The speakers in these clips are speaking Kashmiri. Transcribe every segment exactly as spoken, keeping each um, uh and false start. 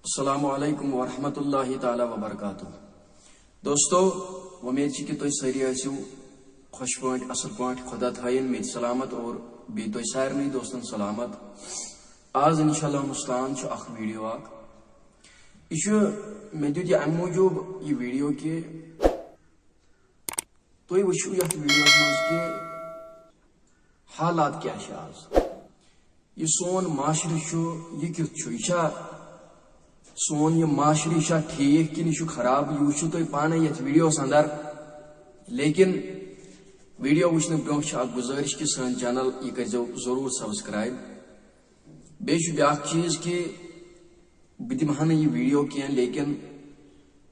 السلام علیکم ورحمۃ اللہ تعالیٰ وبرکاتہ۔ دوستو، وۄمید چھِ کہِ تُہۍ سٲری ٲسِو خۄش پٲٹھۍ، اَصٕل پٲٹھۍ، خۄدا تھٲیِن میٖٹھۍ سلامت اور بیٚیہِ تُہۍ سارنٕے دوستن سلامت۔ آز انشاءاللہ مستعان چھُ اکھ ویڈیو اکھ۔ یہِ چھُ، مےٚ دیُت یہِ اَمہِ موٗجوٗب یہِ ویڈیو کہِ تُہۍ وٕچھِو یَتھ ویڈیوَس منٛز کہِ حالات کیٛاہ چھِ آز۔ یہِ سون معاشرٕ چھُ، یہِ کیُتھ چھُ؟ یہِ چھا سون یہِ معاشرٕ، یہِ چھا ٹھیٖک کِنہٕ یہِ چھُ خراب؟ یہِ وٕچھِو تُہۍ پانَے یَتھ ویڈیوَس اندر۔ لیکن ویڈیو وٕچھنہٕ برونٛہہ چھِ اَکھ گُزٲرِش کہِ سٲنۍ چینل یہِ کٔرۍزیو ضروٗر سبسکرائب۔ بیٚیہِ چھُ بیٛاکھ چیٖز کہِ بہٕ دِمہٕ ہا نہٕ یہِ ویڈیو کینٛہہ، لیکن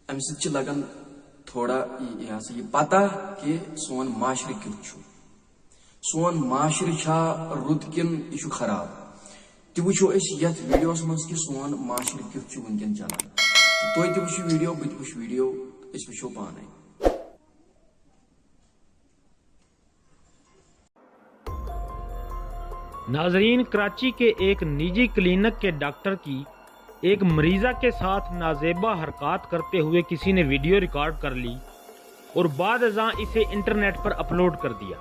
اَمہِ سۭتۍ چھِ لگان تھوڑا یہِ، یہِ ہسا یہِ پتہ کہِ سون معاشرٕ کیُتھ چھُ، سون معاشرٕ چھا رُت کِنہٕ یہِ چھُ خراب۔ تہِ وٕچھو أسۍ یَتھ ویڈیوَس منٛز کہِ سون معاشرٕ کیُتھ چھُ وٕنکٮ۪ن چلان۔ تُہۍ تہِ وٕچھِو ویڈیو، بہٕ تہِ وٕچھِ ویڈیو، أسۍ وٕچھو پانَے۔ ناظرین، کراچی کے ایک نجی کلینک کے ڈاکٹر کی ایک مریضہ کے ساتھ نازیبا حرکات کرتے ہوئے کسی نے ویڈیو ریکارڈ کر لی اور بعد ازاں اسے انٹرنیٹ پر اپلوڈ کر دیا۔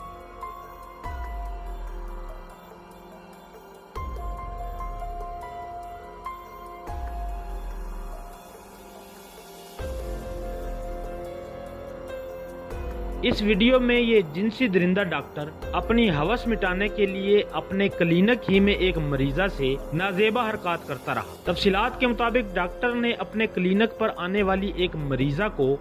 اس ویڈیو میں یہ جنسی درندہ ڈاکٹر اپنی ہوس مٹانے کے لیے اپنے کلینک ہی میں ایک مریضہ سے نازیبا حرکات کرتا رہا۔ تفصیلات کے مطابق، ڈاکٹر نے اپنے کلینک پر آنے والی ایک مریضہ کو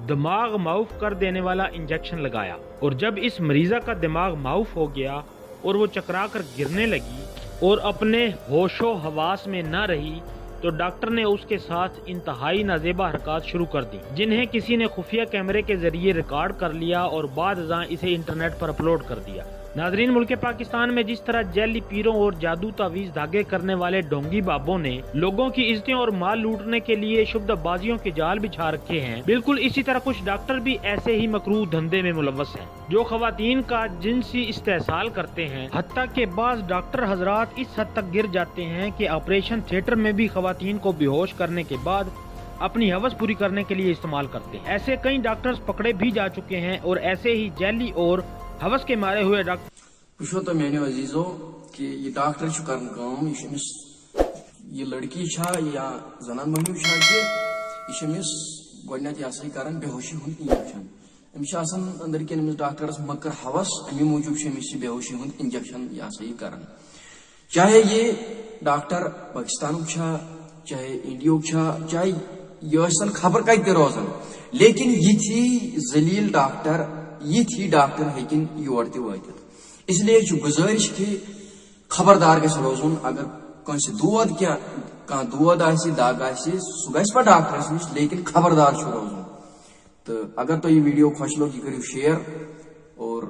دماغ معاف کر دینے والا انجیکشن لگایا، اور جب اس مریضہ کا دماغ معاف ہو گیا اور وہ چکرا کر گرنے لگی اور اپنے ہوش و حواس میں نہ رہی، تو ڈاکٹر نے اس کے ساتھ انتہائی نازیبا حرکات شروع کر دی، جنہیں کسی نے خفیہ کیمرے کے ذریعے ریکارڈ کر لیا اور بعد ازاں اسے انٹرنیٹ پر اپلوڈ کر دیا۔ ناظرین، ملک پاکستان میں جس طرح جعلی پیروں اور جادو تعویذ دھاگے کرنے والے ڈھونگی بابوں نے لوگوں کی عزتیں اور مال لوٹنے کے لیے شبدہ بازیوں کے جال بچھا رکھے ہیں، بالکل اسی طرح کچھ ڈاکٹر بھی ایسے ہی مکروہ دھندے میں ملوث ہیں، جو خواتین کا جنسی استحصال کرتے ہیں۔ حتیٰ کہ بعض ڈاکٹر حضرات اس حد تک گر جاتے ہیں کہ آپریشن تھیٹر میں بھی خواتین کو بے ہوش کرنے کے بعد اپنی ہوس پوری کرنے کے لیے استعمال کرتے ہیں۔ ایسے کئی ڈاکٹرز پکڑے بھی جا چکے ہیں اور ایسے ہی جعلی اور ہوس کے مارے ہوئے ڈاکٹر وٕچھو تۄہہِ میانیو عزیزو کہِ یہِ ڈاکٹر چھُ کران کٲم، یہِ چھُ أمِس، یہِ لڑکی چھا یا زنان مٔہنیوٗ چھا کہِ یہِ چھُ أمِس گۄڈٕنٮ۪تھ یہِ ہسا یہِ کران بے ہوشی ہُنٛد انجیکشن۔ أمِس چھُ آسان أنٛدرۍ کِنۍ أمِس ڈاکٹرس مٔکٕر ہوس، اَمی موٗجوٗب چھُ أمِس یہِ بے ہوشی ہُنٛد انجیکشن یہِ ہسا یہِ کران۔ چاہے یہِ ڈاکٹر پٲکِستانُک چھا، چاہے انڈیہُک چھا، چاہے یہِ ٲسۍ تن خبر کتہِ تہِ روزان، لیکن یِتھی ذلیل ڈاکٹر، یِتھی ڈاکٹر ہیٚکن یور تہِ وٲتِتھ۔ اس لیے چھُ گُزٲرِش کہِ خبردار گژھِ روزُن، اگر کٲنٛسہِ دود کینٛہہ، کانٛہہ دود آسہِ، دگ آسہِ، سُہ گژھِ پتہٕ ڈاکٹرس نِش، لیکن خبردار چھُ روزُن۔ تہٕ اگر تۄہہِ یہِ ویڈیو خۄش لوٚگ، یہِ کٔرِو شیئر اور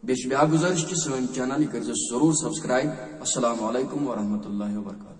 بیٚیہِ چھِ بیٛاکھ گُزٲرِش کہِ سٲنۍ چینل یہِ کٔرۍزیو ضروٗر سبسکرائب۔ السلام علیکم ورحمۃ اللہ وبرکاتہ۔